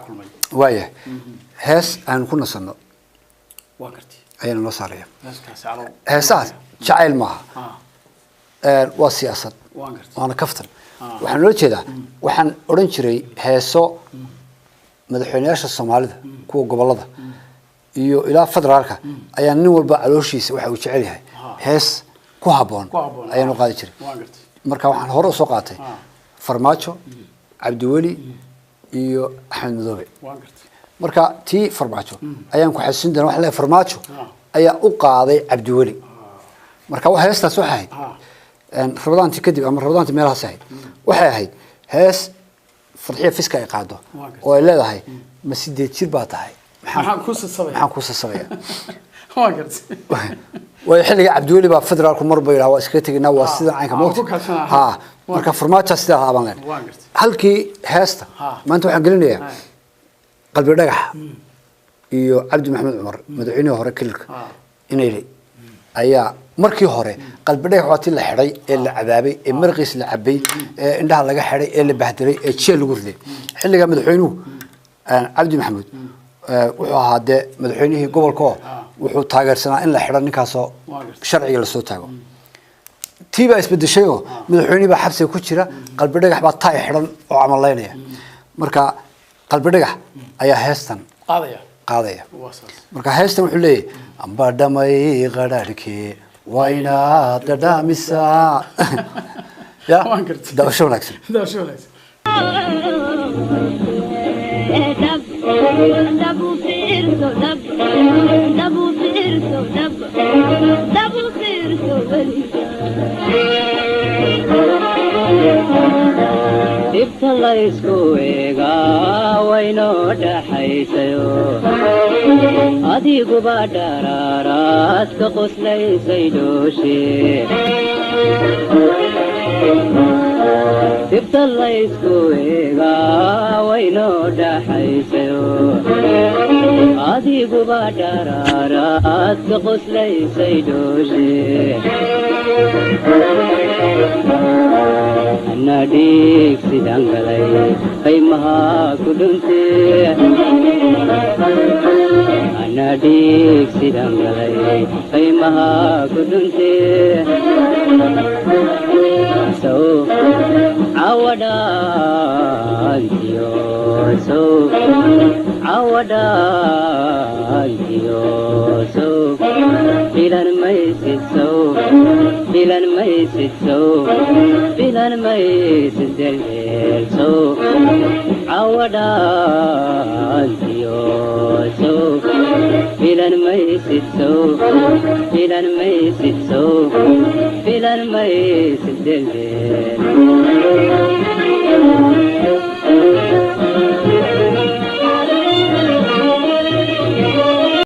Kulmay. Waayahay, hees aan ku nasanno. Waa gartay. Ayaana noo saaraya. Heeskaasi calow. Heesahaas jacayl maaha. Waa siyaasad. Waan gartay. Waana kaftan. Waxaan loola jeedaa, waxaan odhan jiray heeso madaxweyneyaasha Soomaalida, kuwa gobolada iyo ilaa federaalka, ayaa nin walba calooshiisa waxa uu jecel yahay hees ku habboon ku habboon ayaan u qaadi jiray. Waan gartay. Marka waxaan hore usoo qaatay Farmaajo, Cabdiweli iyo Axmed Madoobe. Waan gartay. Marka tii Farmaajo ayaan ku xasuusin doonaa. Waxa leeyahay Farmaajo ayaa u qaaday Cabdiweli. Marka waxa heestaas waxay ahayd Ramadaantii kadib ama Ramadaantii meelahaas ahayd. Waxay ahayd hees Farxiya Fiska ay qaado Waa gartay. oo ay leedahay: "Ma 8 jir baa tahay?" Maxaan ku sasabaya? Maxaan ku sasabaya? Waan gartay. Waayo xilliga Cabdiweli baa federaalku marba yidhaha waa iskaga teginaa, waa sidan caynka moogta. Ku kalsanaa. Ha, marka Farmaajo sidaa ahaa baan leenahay. Waan gartay. Halkii heesta maanta waxaan gelinayaa Qalbi Dhagax iyo Cabdi Maxamed Cumar, madaxweynihii hore kililka inay ayaa markii hore Qalbi Dhagax waa tii la xidhay ee la cadaabay ee maraqiis la cabay ee indhaha laga xidhay ee la bahdiray ee jeel lagu riday. Xilligaa madaxweynuhu Cabdi Maxamuud wuxuu ahaa dee madaxweynihii gobolka oo wuxuu taageersanaa in la xidho ninkaasoo Waa gartay. sharciga lasoo taago. Tii baa isbedeshay oo madaxweynihii baa xabsiga ku jira, Qalbi Dhagax baa taay xidhan oo camalaynaya. Marka Qalbi Dhagax ayaa heestan qaadaya. Qaadaya. Waa saas. Marka heestan wuxuu leeyahay: "Amba dhamay qadhaadhkii, waa inaad dhadhaamisaa." Ya. Waan gartay. Daawasho wanaagsan. Daawasho wanaagsan. Dhab dhab u fiirso, dhab dhab u fiirso, dhab dhab u fiirso weliga. Dhibta laysku eegaa waynoo dhaxaysayo, adiguba dharaaraad ka qoslaysay dhooshe. Dhibta laysku eegaa waynoo dhaxaysayo, adiguba dharaaraad ka qoslaysay dhooshe. Ana dhiig sidaan galay qaymaha ku dhuntee, ana dhiig sidaan galay qaymaha ku dhuntee. Sow cawadhaantiyo, sow cawadhaantiyo, sow filan maysid, sow filan maysid, sow filan maysid dheeldheel, sow cawadhaantiyo, sow filan maysid, sow filan maysid, sow filan maysid dheeldheel.